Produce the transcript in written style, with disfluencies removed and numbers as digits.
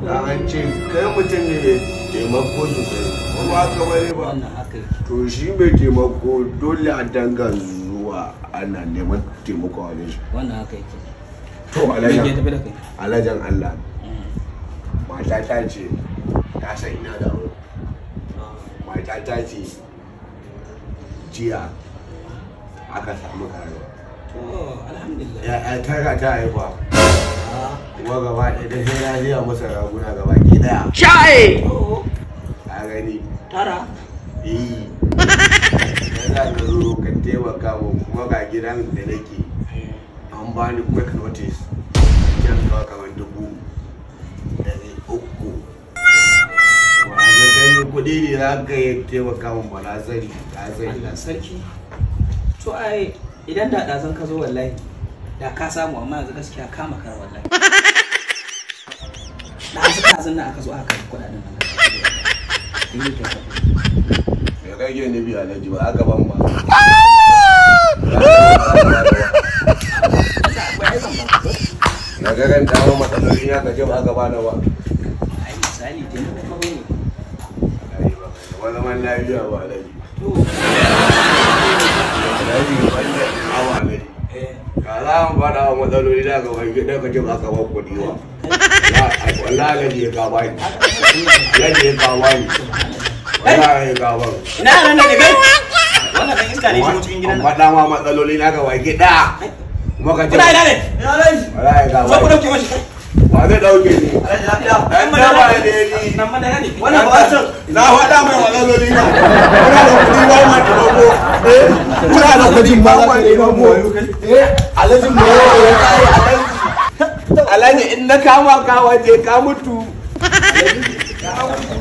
Da an ce kai mutum ne mai taimako sosai, ko ba haka bane ba? Wannan haka yake. To shi mai taimako dole a danga zuwa ana neman taimako a wajen shi. Wannan haka yake. To Me ke alhajan, tafi da kai? alhajan Allah, mata ta ce ta san ina da aure. Mata ta ce jiya aka samu karuwa. To alhamdulillah. Ya'ya tara ta haifa. Ah, Kuma gaba ɗaya da sai na siya masa raguna gaba ki ɗaya. to Ka gani? tara. Eh. Yana da zo ka taimaka mu kuma ga gidan da nake. An bani quick notice. Jan kawo kamar 300,000. Wa ga gani kuɗi ne za ka yi taimaka mun ba na sani, ka sani. Allah sarki. To ai idan da ɗazan ka zo wallahi da ka samu, amma yanzu gaskiya ka makara wallahi. Ɗazu ɗazun nan aka zo aka karɓi kuɗaɗen nan. Sun yi kyauta. Me kake nufi Alhaji ba aka ban ba. Za akwai ai zan ba ka. Na ga kan dawo matsaloli na ka ce ba aka bani ba. Ai misali taimako ka ne. Alhaji ba kai wani zaman lafiya ba Alhaji. To Alhaji wanda awa Alhaji. eh Ka za mu faɗa wa matsaloli na gaba ki ɗaya ka ce ba ka ban kuɗi ba. Wallahi Alhaji ya ka bani. Alhaji ya ka bani. Wallahi ya ka bani. ina yaran nan da kai? Wannan ɗan iska ne shigo cikin gidan An nan. faɗa ma matsaloli na gaba ki ɗaya. Kuma ka ce. Kuna ina ne? Wallahi ya ka Zo ku bani. ɗauke mashi kai. Wa zai ɗauke ni? Alhaji lafiya. Dan daba ne ni. Nan madara ne. Wannan ba can na faɗa mai matsaloli na. Kuna da kuɗi ba ma taimako. Eh, kuna da kuɗi ba ma taimako. Eh, Alhaji mu ya kai Alhaji. Alhaji in na kama ka waje ka mutu. Alhaji.